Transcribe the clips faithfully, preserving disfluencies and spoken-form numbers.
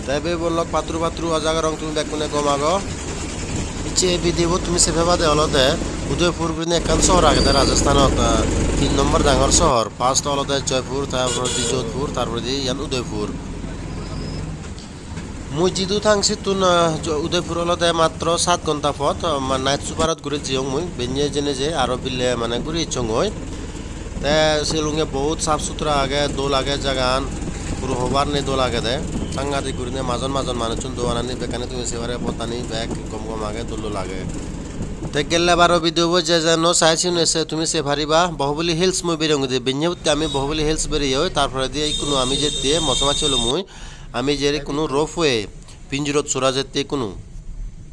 Te bhei bon lok, patturu patturu aja gorong tumi bekkune gom ago. Icche ei video bot tumi sei pebade olode Udaipur gurinei ekkan sohor agede Rajasthanot, ah, tin nombor dangor sohor. First olode Jaipur, tar poredi Jodhpur, tar poredi iyan Udaipur. Mui jidu thang sittun, ah, Jo-, Udaipur olode matro sat ghonta pot, ah, ma-, night superot guri jeyong mui. Benne jene je aro bile mane guri ecchongoi. Te silunge bahut saf sutra age, dol age jagan, puro hobar nei dol agede. Sangadik gurinei majon majon manuchun, doganani bekkani tumi sei pare, pottani bek gom gom age, dol dol age. Te gelle baro video bo je je no sai siyune se tumi sei pariba. Bahubali Hills mui bereyong de, benne utte ami Bahubali Hills bereyoi, tar poredi ikkunu ami jette moso macche olo mui. Ami jer ikkunu ropeway, pinjurot sora jette ikkunu.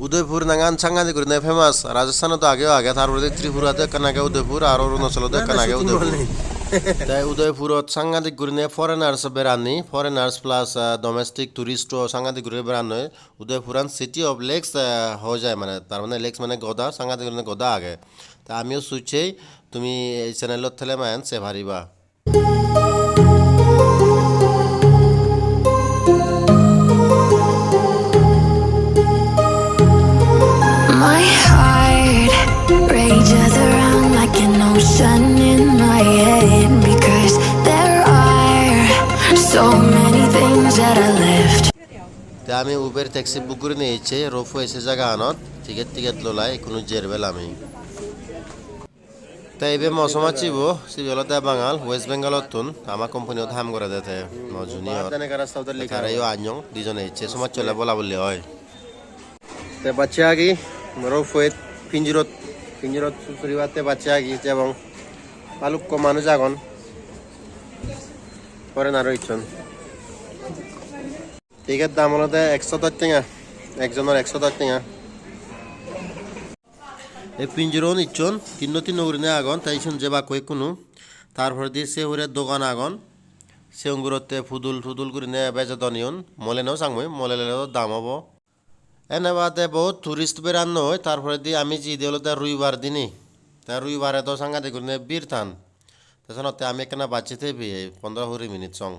Udaipur nangan sangadik gurinei famous, Rajasthanot do ageyo age, tar poredi Tripurat do ekkan age Udaipur, aro Arunachalot do ekkan age Udaipur. Te Udaipurot sangadik gurinei foreigners beranni, foreigners plus, ah, domestic tourist o sangadik gurinei berannoi. Udaipuran City of Lakes, ah, hoi jai mane, tar mane lakes mane goda, sangadik gurinei goda age. Te amiyo succei, tumi ei channelot thele mane sei pariba. My heart rages around like an ocean in my head, because there are so many things that I left. Te ami Uber taxi book gurinei ecche, ropeway se jagaganot, ticket ticket lolai, ikkunu jer bel ami. Te ibe mo somajje bo, sibe olode Bangal, West Bengalottun, ama company-ot ham gorede te, mo junior. Te tareyo annyong, dijone ecche, somajje ole bola boli oi. Te bacche agi, ropeway-t, pinjurot, pinjurot suribatte bacche agi, jebong balukko manuj agon, foreigner-o ecchon. Ticket dam olode ekso dos tenga, ekjonor ekso dos tenga. Ei pinjuro-un icchon tinno tinno gurinei agon, te icchon jebakko ikkunu. Tar poredi se hure dogan agon. Se ungurotte pudul tudul gurinei bejodon iun. Mole no sang mui, mole lele do dam obo. Ene bade bohut tourist berannoi, tar poredi ami jiyede olode robibar dine. Te robibare do sangadik gurinei bir tan. Te senotte ami ekkena bacche thei peyei, pondro kuri minute song.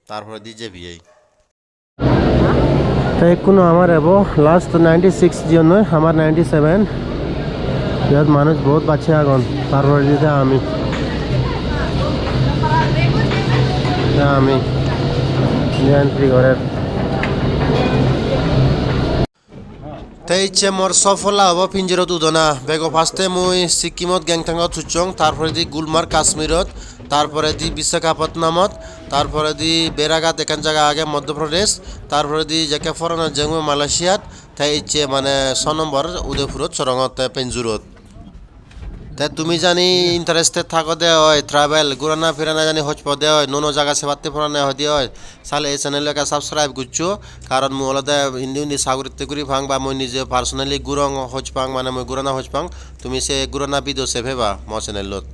Tar poredi jei peyei. Te ikkunu amar ebo last ninety six jiyonnoi, amar ninety seven. Iyot manuj bahut bacche agon, tar poredi te ami. Te ami je entry gorer. Te icche mor sofola obo pinjurot udona. Bego first-e mui Sikkimot Gangtok-ot huchchong, tar poredi Gulmarg Kashmirot, tar poredi Visakhapatnamot, tar poredi Beragat ekkan jaga age Madhya Pradesh, tar poredi jekke foreign-ot jeyong mui Malaysiat, te icche mane so nombor Udaipurot sorongotte pinjurot. Te tumi jani interested thagode oi travel, gurana firana jani hoj pode oi, nuo nuo jaga sebatte porane hoide oi, sale ei channel ekka subscribe goccho, karon mui olode indi undi saguritte guri pang ba mui nije personally gurong hoj pang, mane mui gurana hoj pang, tumi se gurana video se peba mo channelot.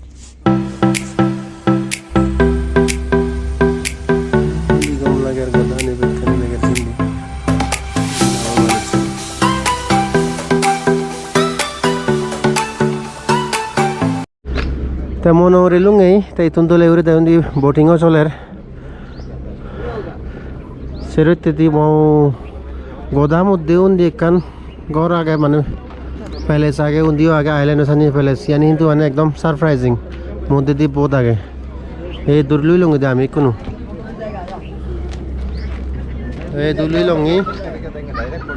Te mone guri lungei, te ittun dole guri de undi boating-o soler. Serottedi mo goda moddhe undi ekkan ghor age, mane palace age, undiyo age Island of Sanjay Palace. Iyani hintu mane ekdom surprising. Moddhedi boat age. Ei duri lungei de ami ikkunu. Ei duri lungei.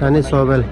Ani sobel.